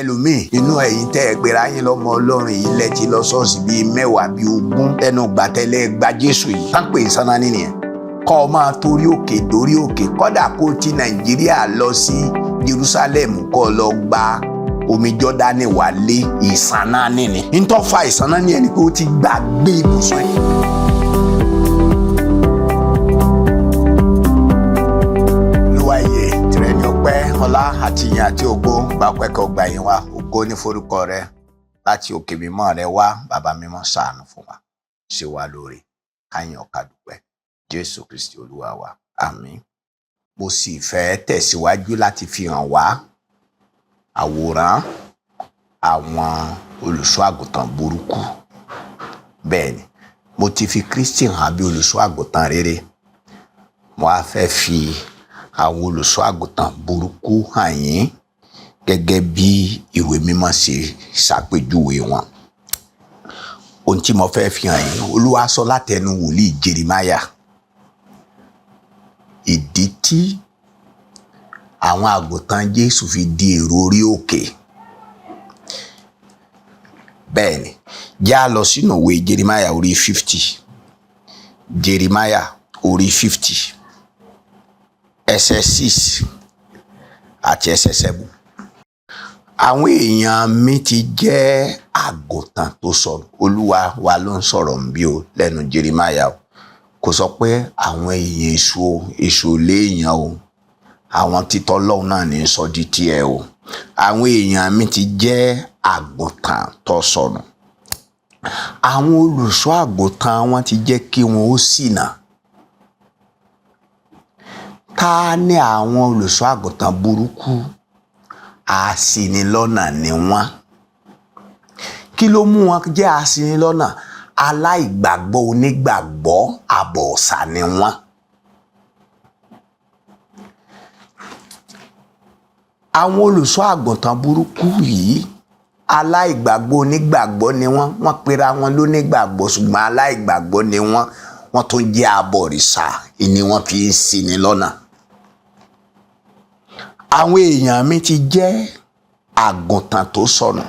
Ẹlòmíì inú ẹ̀yin tẹ́ ẹ pera yín lọ́mọ Ọlọ́run yìí lẹ ti lọ ṣọ́ọ̀ṣì bíi 10 bíi 20 lẹ́nu gbàtẹ́lẹ̀ gba Jésù yìí. Tá ń pè ìsanná nìyẹn. Kọ́ ọ máa torí òkè dórí òkè, kọ́dà kó ti Nàìjíríà lọ sí Jerusalem kọ́ ọ lọ gba omi Jọ́dánì wálé, ìsanná nìyẹn. Ntọ́ fa ìsanná nìyẹn ni pé ó ti gbàgbé ibùsùn ẹ̀. Olúwa ìyè, tìrẹ ni ọpẹ́, ọlá àti ìyìn àti ògo. Gba ọpẹ́ kó gba ìyìn wa. Ògo ní forúkọ rẹ láti òkè mímọ́ rẹ wá. Bàbá mímọ́, ṣàánú fún wa, ṣe wá lóore, káyàn ká dúpẹ́. Jésù Kristi Olúwa wa, àmín. Mo sì fẹ́ tẹ̀síwájú láti fi hàn wá àwòrán àwọn olùṣọ́ àgùntàn burúkú. Bẹ́ẹ̀ ni, mo ti fi Kristi hàn bí olùṣọ́ àgùntàn rere. Mo á fẹ́ fi àwọn olùṣọ́ àgùntàn burúkú hàn yín gẹ́gẹ́ bí ìwé mímọ́ ṣe ṣàpèjúwe wọn. Ohun tí mo fẹ́ fi hàn yín, Olúwa sọ látẹnu wòlíì Jeremáyà, ìdí tí àwọn àgùntàn Jésù fi di èrò orí òkè. Bẹ́ẹ̀ ni, já lọ sínú ìwé Jeremáyà orí 50. Jeremáyà orí 50, ẹsẹ̀ 6 àti ẹsẹ̀ 7. Àwọn èèyàn mi ti jẹ́ àgùntàn tó sọnù. Olúwa wa ló ń sọ̀rọ̀ nbí o lẹ́nu Jeremáyà o. Kò sọ pé àwọn èèyàn èṣù o, èṣù léèyàn o. Àwọn títọ́ Ọlọ́run náà ní sọ di tiẹ̀ o. Àwọn èèyàn mi ti jẹ́ àgùntàn tó sọnù. Àwọn olùṣọ́ àgùntàn wọn ti jẹ́ kí wọn ó ṣìnà. Ta ni àwọn olùṣọ́ àgùntàn burúkú? Aṣinilọ́nà ni wọ́n. Kí ló mú wọn jẹ́ aṣinilọ́nà? Aláìgbàgbọ́ onígbàgbọ́ àbọ̀ọ̀sà ni wọ́n. Àwọn olùṣọ́ àgùntàn burúkú yìí, aláìgbàgbọ́ onígbàgbọ́ ni wọ́n. Wọ́n pera wọn lónígbàgbọ́, ṣùgbọ́n aláìgbàgbọ́ ni wọ́n. Wọ́n tún jẹ́ abọ̀rìṣà ni wọ́n fi ń ṣini lọ́nà. Àwọn èèyàn mi ti jẹ́ àgùntàn tó sọnù.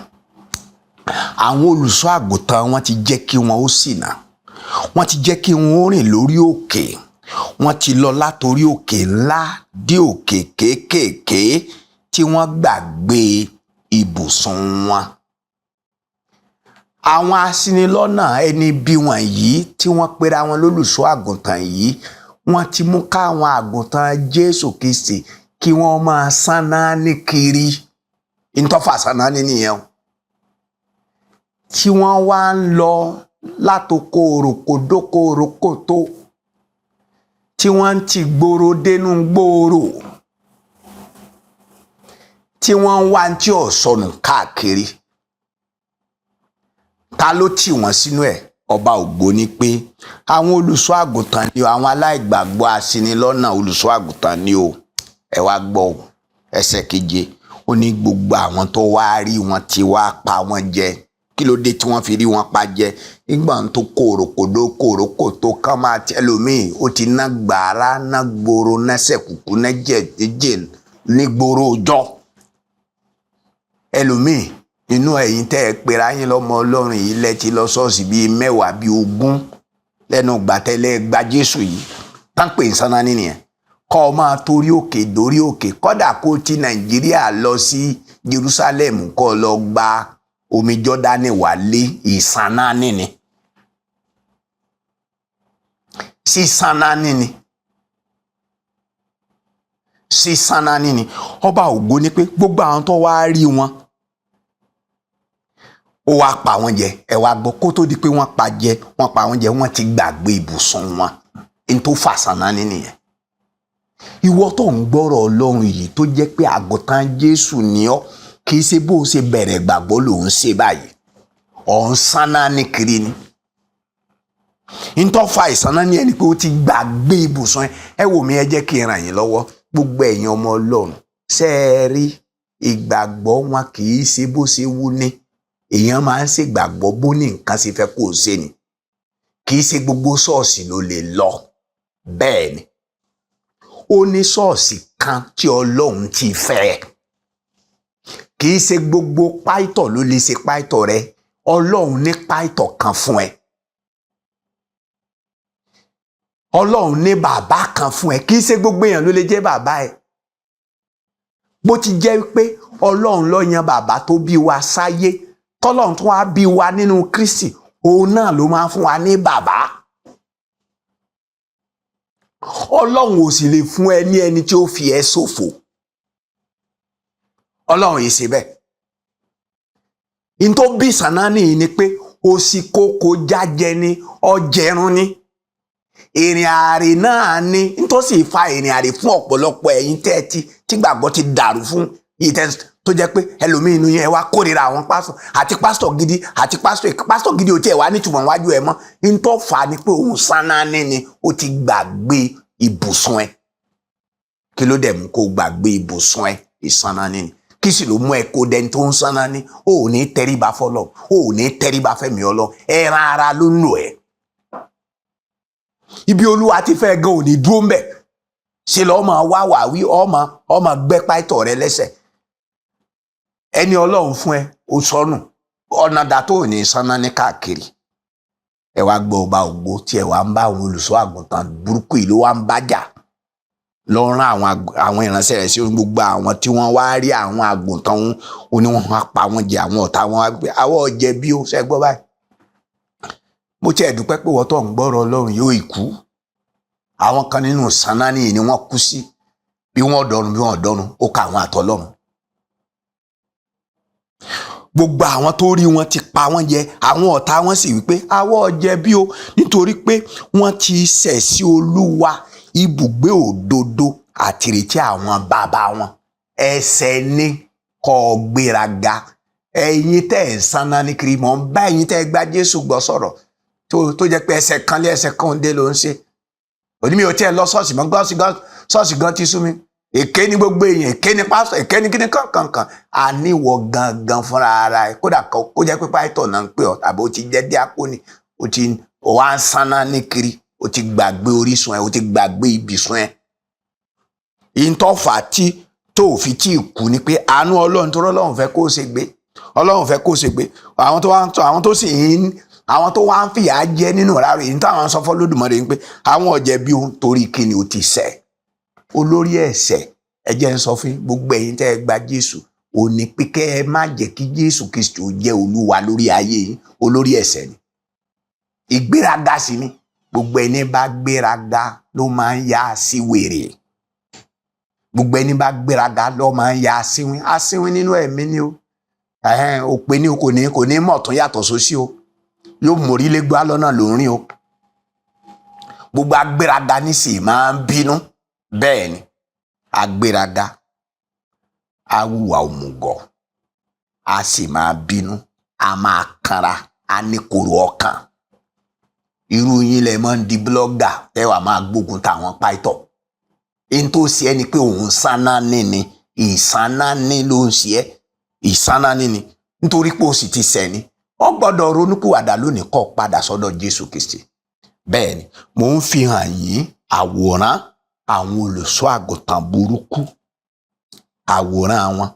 Àwọn olùṣọ́ àgùntàn wọn ti jẹ́ kí wọn ó ṣìnà. Wọ́n ti jẹ́ kí wọn ó rìn lórí òkè. Wọ́n ti lọ látorí òkè ńlá dé òkè kéékèèké tí wọ́n gbàgbé ibùsùn wọn. Àwọn aṣinilọ́nà ẹni bí wọ̀nyí tí wọ́n pera wọn lólùṣọ́ àgùntàn yìí, wọ́n ti mú káwọn àgùntàn Jésù Kristi kí wọ́n máa sáná ní kiri. Ntọ́fà sáná ní nìyẹn o. Tí wọ́n wá ń lọ látoko òròkò dóko òròkò tó, tí wọ́n ń ti gbòòrò dénú gbòòrò, tí wọ́n ń wá tí ò sọnù káàkiri. Ta ló tì wọ́n sínú ẹ̀? Ọba ògo ni pé àwọn olùṣọ́ àgùntàn ni o, àwọn aláìgbàgbọ́ aṣinilọ́nà olùṣọ́ àgùntàn ni o. Ẹ wá gbọ́ o, ẹsẹ̀ keje, ó ní gbogbo àwọn tó wá rí wọn ti wá pa wọ́n jẹ. Kí ló dé tí wọ́n fi rí wọn pa jẹ? Nígbà tó kòròkòdó kòrókòtó kán máa tẹ lómìn, ó ti ná gbàrà, ná gbòòrò, nẹ́sẹ̀ kùkú, ná jẹ̀jẹ̀ ní gbòòrò ọjọ́. Ẹlòmíì inú ẹ̀yin tẹ́ ẹ pera yín lọ́mọ Ọlọ́run yìí lẹ ti lọ ṣọ́ọ̀ṣì bíi 10 bíi 20 lẹ́nu gbàtẹ́lẹ̀ gba Jésù yìí. Tá ń pè ìsanná nìyẹn. Kọ́ ọ máa torí òkè dórí òkè, kọ́dà kó ti Nàìjíríà lọ sí Jerusalem kọ́ ọ lọ gba omi Jọ́dánì wálé, ìsanná nìní. Sísanná nìní. Sísanná nìní. Ọba ògo ni pé gbogbo àwọn tó wá rí wọn, ó wá pa wọ́n jẹ. Ẹ wá gbọ́, kó tó di pé wọ́n pa jẹ, wọ́n pa wọ́n jẹ, wọ́n ti gbàgbé ibùsùn wọn. N tó fà sanná nìyẹn. Ìwọ tó ń gbọ́rọ̀ Ọlọ́run yìí tó jẹ́ pé àgùntàn Jésù ni ọ́, kì í ṣe bó o ṣe bẹ̀rẹ̀ gbàgbọ́ ló ń ṣe báyìí. Ọ̀ ń sanná ní kiri ni. Ntọ́ fa ìsanná ní ẹni pé ó ti gbàgbé ibùsùn ẹ. Ẹ wò mí, ẹ jẹ́ kí n ràn yín lọ́wọ́. Gbogbo ẹ̀yin ọmọ Ọlọ́run, ṣé ẹ rí ìgbàgbọ́ wọn kì í ṣe bó ṣe wú ni. Èèyàn máa ń ṣègbàgbọ́ bó ní nǹkan ṣe fẹ́ kó o ṣe ni. Kì í ṣe gbogbo ṣọ́ọ̀ṣì ló lè lọ. Bẹ́ẹ̀ ni, ó ní ṣọ́ọ̀ṣì kan tí Ọlọ́run ti fẹ́. Kì í ṣe gbogbo pásítọ̀ ló lè ṣe pásítọ̀ rẹ. Ọlọ́run ní pásítọ̀ kan fún ẹ, Ọlọ́run ní bàbá kan fún ẹ. Kì í ṣe gbogbo èèyàn ló lè jẹ́ bàbá ẹ. Bó ti jẹ́ pé Ọlọ́run ló yan bàbá tó bí wa sáyé, tọ́lọ́run tó wá bí wa nínú Kristi, òun náà ló máa fún wa ní bàbá. Ọlọ́run ò sì lè fún ẹ ní ẹni tí ó fi ẹ ṣòfò. Ọlọ́run yìí ṣe bẹ́ẹ̀. N tó bí sànánì ni pé òsì kókó jájẹ ni, ọjẹrun ni, ìrìn àrè náà ni. N tó sì fa ìrìn àrè fún ọ̀pọ̀lọpọ̀ ẹ̀yin tẹ́ ẹ ti tí gbàgbọ́ ti dàrú fún yìí tẹ́ tó jẹ́ pé ẹlòmíín inú yẹn wá kórìíra àwọn pásítọ̀, àti pásítọ̀ gidi àti pásítọ̀ gidi ò tiẹ̀ wá nítumọ̀ wájú ẹ mọ́. N tó fà á ni pé òun sánání ni, ó ti gbàgbé ibùsùn ẹ. Kí ló dẹ̀ mú kó gbàgbé ibùsùn ẹ? Ìsánání ni. Kí sì ló mú ẹ kó dẹni tó ń sánání? Ó ò ní tẹríba fọlọ, ó ò ní tẹríba fẹ́mi ọlọ. Ẹran ara ló ń lò ẹ. Ibi Olúwa ti fẹ́ gan ò ní dúró ń bẹ̀. Ṣe lọ́ọ́ máa wá wàwí, ọmọ gbẹ́ pásítọ̀ rẹ lẹ́sẹ̀. Ẹni Ọlọ́run fún ẹ, ó sọnù. Ọ̀nà dà tó ní sanná ní káàkiri? Ẹ wá gbọ́, ọba ògo tí ẹ wá ń bá àwọn olùṣọ́ àgùntàn burúkú yìí ló wá ń bájà, lọ rán àwọn ìránṣẹ́ rẹ̀ sí gbogbo àwọn tí wọ́n wá rí àwọn àgùntàn wọn, ó ní wọ́n á pa wọ́n jẹ. Àwọn ọ̀tá wọn wá gbé àwọn ọ̀jẹ̀ bí ó ṣe gbọ́ báyìí. Mo tiẹ̀ dúpẹ́ pé wọ́n tó ń gbọ́rọ̀ Ọlọ́run yóò ìkú. Àwọn kan nínú sanani ni wọ́n kú sí. Bí wọ́n dọ̀run, bí wọ́n dọ̀run, ó ka àwọn àtọlọ́run. Gbogbo àwọn tó rí wọn ti pa wọ́n jẹ. Àwọn ọ̀tá wọn sì wípé àwọn ọ̀jẹ̀ bí o, nítorí pé wọ́n ti ṣẹ̀ sí Olúwa, ibùgbé òdodo àtìrètí àwọn bàbá wọn. Ẹ̀ṣẹ̀ ni kó gbéraga. Ẹ̀yin tẹ́ ẹ̀ ń sanná ní kiri, mọ̀ ń bá ẹ̀yin tẹ́ ẹ gba Jésù gbọ́ sọ̀rọ̀, tó jẹ́ pé ẹsẹ̀ kan lé ẹsẹ̀ kan dé ló ń ṣe. Òní mi ò tiẹ̀ lọ ṣọ́ọ̀ṣì mọ́, ṣọ́ọ̀ṣì gan ti sú mi. Èké ní gbogbo èèyàn, èké ní pásítọ̀, èké ní kíní kankankan. Àníwọ̀ gangan fúnra ara ẹ̀, kódà kó jẹ́ pé pásítọ̀ náà ń pè ọ́, tàbí ó ti jẹ́ díákónì, ó ti wá ń sanná ní kiri, ó ti gbàgbé orísun ẹ̀, ó ti gbàgbé ibìsùn ẹ̀. Ìtọ́fà tí tó fi tí ì kú ni pé àánú Ọlọ́run tó rọ́lọ́run fẹ́ kó ṣe gbé, Ọlọ́run fẹ́ kó ṣe gbé. Àwọn tó wá ń tọ́, àwọn tó sì ń, àwọn tó wá ń fìyà jẹ nínú rárá èyí táwọn sọ fọ́ Lódùmarè ń pé àwọn ọ̀jẹ̀ bí òun, torí kíni? Ó ti ṣẹ̀ olórí ẹ̀ṣẹ̀. Ẹ jẹ́ ń sọ fún gbogbo ẹ̀yin tẹ́ ẹ gba Jésù, ò ní pé kẹ́ ẹ má jẹ́ kí Jésù Kristi ó jẹ́ Olúwa lórí ayé yín. Olórí ẹ̀ṣẹ̀ ni ìgbéraga sí ni. Gbogbo ẹni bá gbéraga ló máa ń yá sí wèrè. Gbogbo ẹni bá gbéraga ló máa ń yá síwín, asíwín nínú ẹ̀mí ni o. Òpè ní kò ní mọ̀ tó yàtọ̀ sósì o, yóò mórí lé gbá lọ́nà lórí o. Gbogbo agbéraga nísìnyí máa ń bínú. Bẹ́ẹ̀ ni, agbéraga á hùwà òmùgọ̀, á sì máa bínú, á máa kanra, á ní kóró ọkàn. Irú yín lẹ máa ń di blogger tẹ́wàá máa gbógun táwọn pásítọ̀. N tó ṣe ẹ́ ni pé òun sáná ní ni, ìsáná ní ló ń ṣe ẹ́, ìsáná ní ni, nítorí pé o sì ti ṣẹ̀ ni. Ó gbọ́dọ̀ ronúpìwàdà lónìí, kó padà sọ́dọ̀ Jésù Kristi. Bẹ́ẹ̀ ni, mò ń fi hàn yín àwòrán àwọn olùṣọ́ àgùntàn burúkú, àwòrán wọn.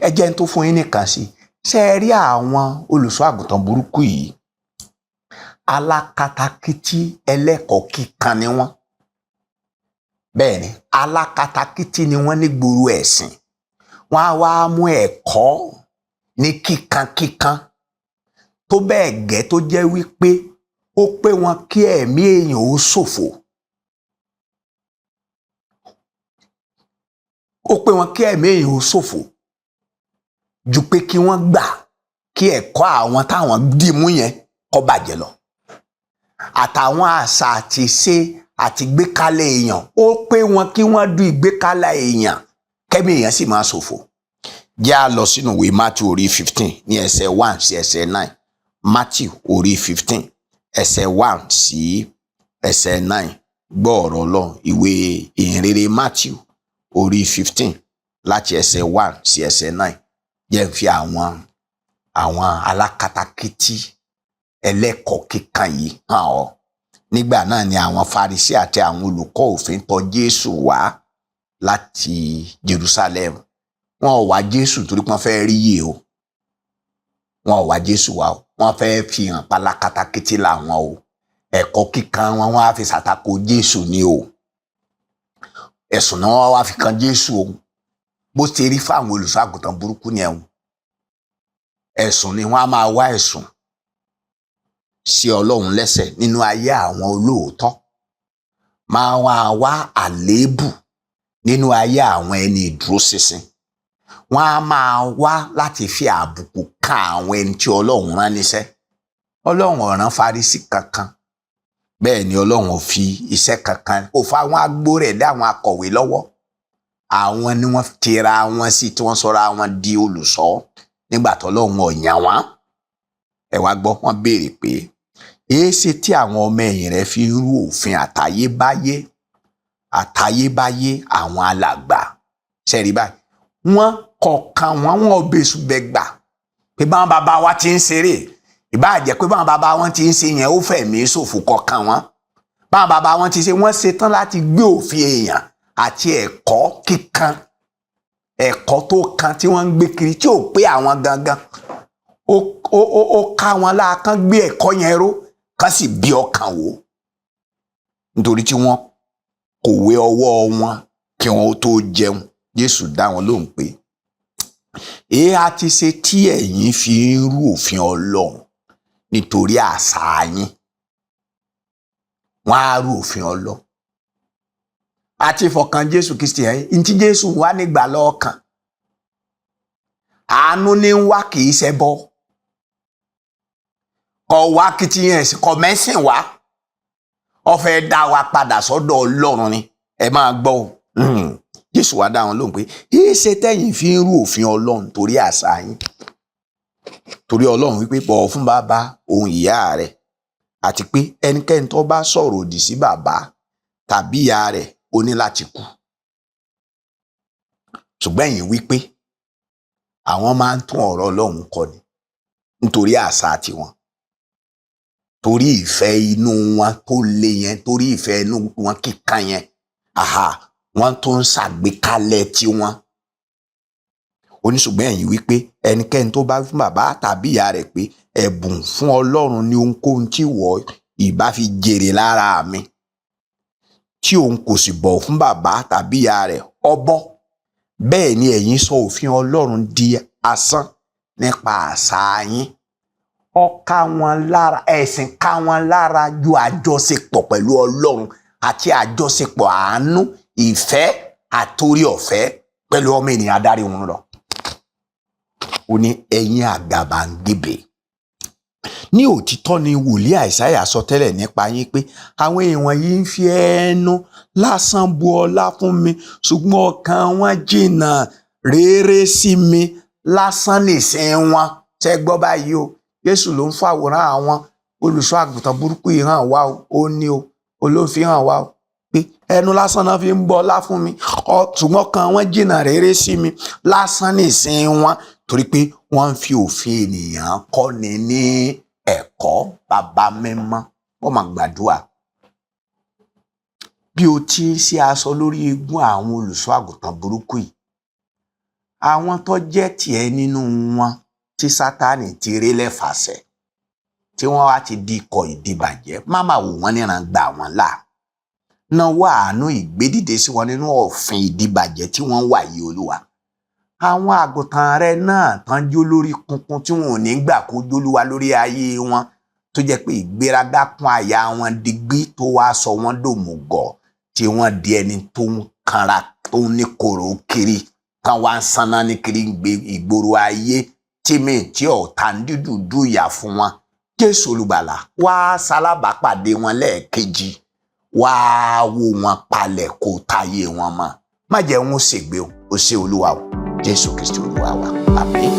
Ẹ jẹ́ n tó fún yín nìkan sí. Ṣé ẹ rí àwọn olùṣọ́ àgùntàn burúkú yìí? Alákatakítí ẹlẹ́kọ̀ọ́ kíkan ni wọ́n. Bẹ́ẹ̀ ni, alákatakítí ni wọ́n ní gbòòrò ẹ̀sìn. Wọ́n á wá mú ẹ̀kọ́ ní kíkankíkan tó bẹ́ẹ̀ gẹ́ tó jẹ́ wípé ó pé wọn kí ẹ̀mí èèyàn ó ṣòfò, ó pé wọn kí ẹ̀mí èèyàn ó ṣòfò ju pé kí wọ́n gbà kí ẹ̀kọ́ àwọn táwọn dìmú yẹn kó bàjẹ́ lọ, àtàwọn àṣà àti ṣe àti ìgbékalẹ̀ èèyàn. Ó pé wọn kí wọ́n du ìgbékalẹ̀ èèyàn, kẹ́mi èèyàn sì máa ṣòfò. Jẹ́ a lọ sínú ìwé Matthew orí 15 ní ẹsẹ̀ 1 sí ẹsẹ̀ 9. Matthew orí 15, ẹsẹ̀ 1 sí ẹsẹ̀ 9. Gbọ́ ọ̀rọ̀ Ọlọ́run. Ìwé ìhìnrere Matthew orí 15 láti ẹsẹ̀ 1 sí ẹsẹ̀ 9. Jẹ́ n fi àwọn alákatakítí ẹlẹ́kọ̀ọ́ kíkan yìí hàn ọ́. Nígbà náà ni àwọn Farisí àti àwọn olùkọ́ òfin tọ̀ Jésù wá láti Jerusalem. Wọn ò wá Jésù torí pé wọ́n fẹ́ rí yìí o. Wọn ò wá Jésù wá o. Wọ́n fẹ́ fi hàn pálákatákítí làwọn o. Ẹ̀kọ́ kíkan wọn, wọ́n á fi ṣàtakò Jésù ni o. Ẹ̀sùn náà wọ́n wá fi kan Jésù o. Bó ṣe rí fáwọn olùṣọ́ àgùntàn burúkú ni ẹ̀hún. Ẹ̀sùn ni wọ́n á máa wá, ẹ̀sùn sí Ọlọ́run lẹ́sẹ̀ nínú ayé àwọn olóòótọ́, máa wá wá àléébù nínú ayé àwọn ẹni ìdúróṣinṣin. Wọ́n á máa wá láti fi àbùkù kan àwọn ẹni tí Ọlọ́run rán níṣẹ́. Ọlọ́run ò rán Farisí kankan, bẹ́ẹ̀ ni Ọlọ́run ò fi iṣẹ́ kankan kò fa àwọn agbó rẹ̀ dé àwọn akọ̀wé lọ́wọ́. Àwọn ni wọ́n tira wọn sí, tí wọ́n sọra wọn di olùṣọ́ nígbà tó Ọlọ́run ò yàn wọ́n. Ẹ wá gbọ́, wọ́n béèrè pé, èéṣe tí àwọn ọmọ ẹ̀yìn rẹ̀ fi ń rú òfin àtayébáyé àwọn alàgbà? Ṣẹ́rí báyìí, wọ́n kọ̀ọ̀kan wọn, wọn bẹ̀sù bẹ́gbà pé báwọn bàbá wa ti ń ṣeré. Ìbáà jẹ́ pé báwọn bàbá wọn ti ń ṣe yẹn, ó fẹ̀mí ṣòfò, kọ̀ọ̀kan wọn. Báwọn bàbá wọn ti ṣe, wọ́n ṣetán láti gbé òfin èèyàn àti ẹ̀kọ́ kíkan, ẹ̀kọ́ tó kan tí wọ́n ń gbé kiri tí ò pé àwọn gangan, ó ká wọn láàkán gbé ẹ̀kọ́ yẹn ró, kán sì bí ọkàn wò, nítorí tí wọ́n kò wé ọwọ́ wọn kí wọn ó tó jẹun. Jésù dá wọn lóhùn pé, èé a ti ṣe tí ẹ̀yin fi ń rú òfin Ọlọ́run nítorí àṣà yín? Wọ́n á rú òfin Ọlọ́run àti fọkàn Jésù Kristi. Ẹ̀yìn ntí Jésù wá nígbà lọ́ọ̀kan, àánú ní ń wá, kì í ṣẹbọ. Kọ wá kìtìyàn ẹ̀sìn, kọ mẹ́sìn wá, ó fẹ́ dá wa padà sọ́dọ̀ Ọlọ́run ni. Ẹ máa gbọ́ o. Jésù wá dá wọn lóhùn pé, èé ṣe tẹ́yìn fi ń rú òfin Ọlọ́run torí àṣà yín? Torí Ọlọ́run wípé, bọ̀wọ̀ fún bàbá òun ìyá rẹ̀, àti pé ẹnikẹ́ni tó bá sọ̀rọ̀ òdì sí bàbá tàbí ìyá rẹ̀, ó ní láti kú. Ṣùgbọ́n ẹ̀yin wípé àwọn máa ń tún ọ̀rọ̀ Ọlọ́run kọ ni nítorí àṣà tiwọn, torí ìfẹ́ inú wọn tó le yẹn, torí ìfẹ́ inú wọn kíkan yẹn, àhà, wọ́n tó ń ṣàgbékalẹ̀ tiwọn. Ó ní, ṣùgbọ́n ẹ̀yin wípé ẹnikẹ́ni tó bá fún bàbá tàbí ìyá rẹ̀ pé, ẹ̀bùn fún Ọlọ́run ní ohunkóhun tí ìwọ ìbá fi jèrè lára mi, tí òun kò sì bọ̀wọ̀ fún bàbá tàbí ìyá rẹ̀, ọbọ̀. Bẹ́ẹ̀ ni ẹ̀yin sọ òfin Ọlọ́run di asán nípa àṣà yín. Ó ká wọn lára, ẹ̀sìn ká wọn lára ju àjọṣepọ̀ pẹ̀lú Ọlọ́run àti àjọṣepọ̀ àánú, ìfẹ́ àtorí ọ̀fẹ́ pẹ̀lú ọmọ ènìyàn adarí wọn lọ. Ó ní, ẹ̀yin àgàbàǹgebè, ní òtítọ́ ni wòlíì Àìsáyà sọ tẹ́lẹ̀ nípa yín pé, àwọn èèyàn yìí ń fi ẹnu lásán bu ọlá fún mi, ṣùgbọ́n ọkàn wọn jìnnà réré sí mi. Lásán nìsín wọn. Ṣe gbọ́ báyìí o? Jésù ló ń fàwòrán àwọn olùṣọ́ àgùntàn burúkú yìí hàn wá o. Ó ní o, olófin hàn wá o pé ẹnu lásán náà fi ń bọ ọlá fún mi, ṣùgbọ́n ọkàn wọn jìnnà réré sí mi. Lásán nìsín wọn, torí pé wọ́n ń fi òfin ènìyàn kọ́ni ní ẹ̀kọ́. Bàbá mímọ́, wọ́n máa gbàdúrà bí o ti ń ṣe aṣọ lórí eegun àwọn olùṣọ́ àgùntàn burúkú yìí, àwọn tó jẹ́ tiẹ̀ nínú wọn tí Sátánì ti rí lẹ́fàṣẹ, tí wọ́n wá ti di ikọ̀ ìdìbàjẹ́, má má wò wọ́n níran, gbà wọ́n là, náwó àánú ìgbédìde sí wọn nínú ọ̀fìn ìdìbàjẹ́ tí wọ́n wà yìí. Olúwa, àwọn àgùntàn rẹ náà tán jó lórí kunkun, tí wọn ò ní gbà kó jólúwa lórí ayé wọn, tó jẹ́ pé ìgbéraga kún àyà wọn digbí, tó wá sọ wọ́n dòmùgọ̀, tí wọ́n di ẹni tó ń kanra, tó ń ní kòrò kiri, tán wá ń sanná ní kiri ìgboro ayé, tí mi tí ọ̀tá ń dídùn ìyà fún wọn. Jésù Olùgbàlà, wá ṣalábàápàdé wọn lẹ́ẹ̀kejì, wá wó wọn palẹ̀, kó táyé wọn mọ́. Má jẹ́ wọn ṣègbé o. Ó ṣe, Olúwa o. Jésù Kristi Olúwa wa, àmín.